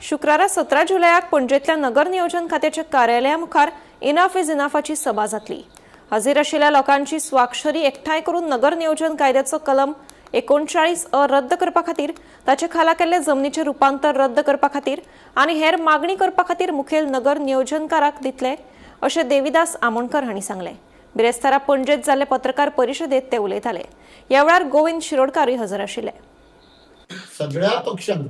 शुक्रारा 17 जुलयाक पणजेंतल्या नगर नियोजन खात्याच्या कार्यालया मुखार इनाफ is इनाफाची सभा जातली. हजीर आशिल्ल्या लोकांची स्वाक्षरी एकठांय करून नगर नियोजन कायद्याचो कलम 39 अ रद्द करपा खातीर, ताचे खाला केल्ले जमनीचें रुपांतर रद्द करपा खातीर आनी हेर मागणी करपा खातीर मुखेल नगर नियोजनकाराक दितले, अशें देविदास आमोणकर हांणी सांगलें. बिरेस्तारा पणजेत जाल्ले पत्रकार परिशदेत ते उलयताले. ह्या वेळार गोविंद शिरोडकारूय हजर आशिल्ले. सगळ्या पक्षांक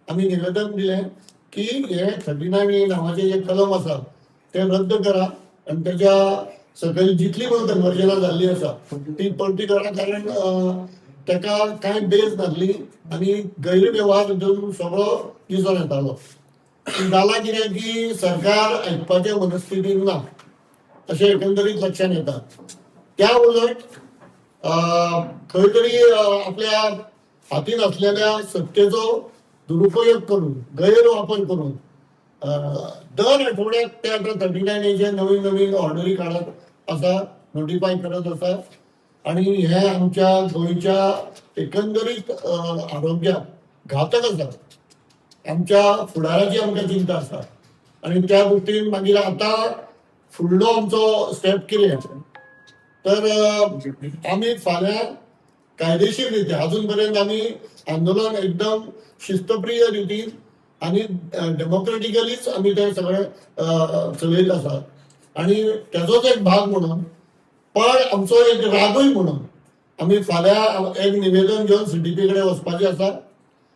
आमी निवेदन दिलें की हे 39 ए नांवाचें जे कलम आसा तें रद्द करा आनी तेच्या सकयल जितली म्हणून कन्वर्जनां जाल्ली आसा ती परती करा, कारण तेका कांय बेज नासली आनी गैरवेव्हार हितून सगळो दिसून येतालो. पूण जालां कितें की सरकार आयकपाच्या मनस्थितीन ना अशें एकंदरीत लक्षात येता. त्या उलट खंय तरी आपल्या हातीन असलेल्या सत्तेचो दुरुपयोग करून, गैरवापर करून दर आठवड्याक ते आतां 39 एचे नवीन नवीन ऑर्डरी काडत आसा, नोटिफाय करत आसा आणि हे आमच्या गोंयच्या एकंदरीत आरोग्याक घातक आसा. आमच्या फुडाराची आमकां चिंता आसा आणि त्या दृश्टीन मागीर आतां फुडलो आमचो स्टेप कितें तर आमी फाल्यां कायदेशीर रित्या, अजून पर्यंत आमी आंदोलन एकदम शिस्तप्रिय रितीन आनी डेमोक्रेटिकलीच आमी ते सगळे चलयत आसा आणि तेजोच एक भाग म्हणून, पण आमचो एक रागूय म्हणून आमी फाल्यां एक निवेदन घेवन सीडीपी कडेन वचपाचें आसा.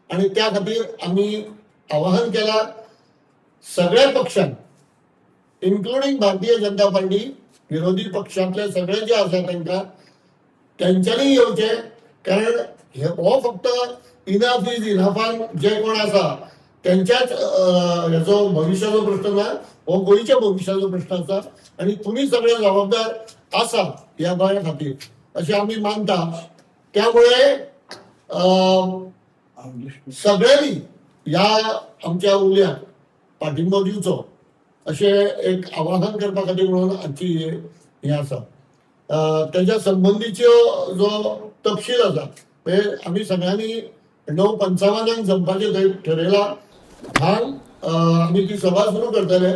आणि त्या खातीर आमी आवाहन केला सगळ्या पक्षांक, इन्क्लुडींग भारतीय जनता पार्टी, विरोधी पक्षांतले सगळे जे आसा तांकां, तेंच्यांनी येवचें, कारण हे हो फक्त इनाफ is इनाफान जे कोण आसा तेंच्याच हेचो भविश्याचो प्रश्न ना, हो गोंयच्या भविश्याचो प्रश्न आसा आणि तुमी सगळे जबाबदार आसा ह्या गोंया खातीर अशें आमी मानता. त्यामुळे सगळ्यांनी ह्या आमच्या उल्याक पाठिंबो दिवचो अशें एक आवाहन करपा खातीर म्हणून आजची हें आसा. तेच्या संबंदीच्यो जो तपशील आसा, म्हणजे आमी सगळ्यांनी 9:55 जमपाचें थंय ठरयलां. 10 आमी ती सभा सुरू करतले.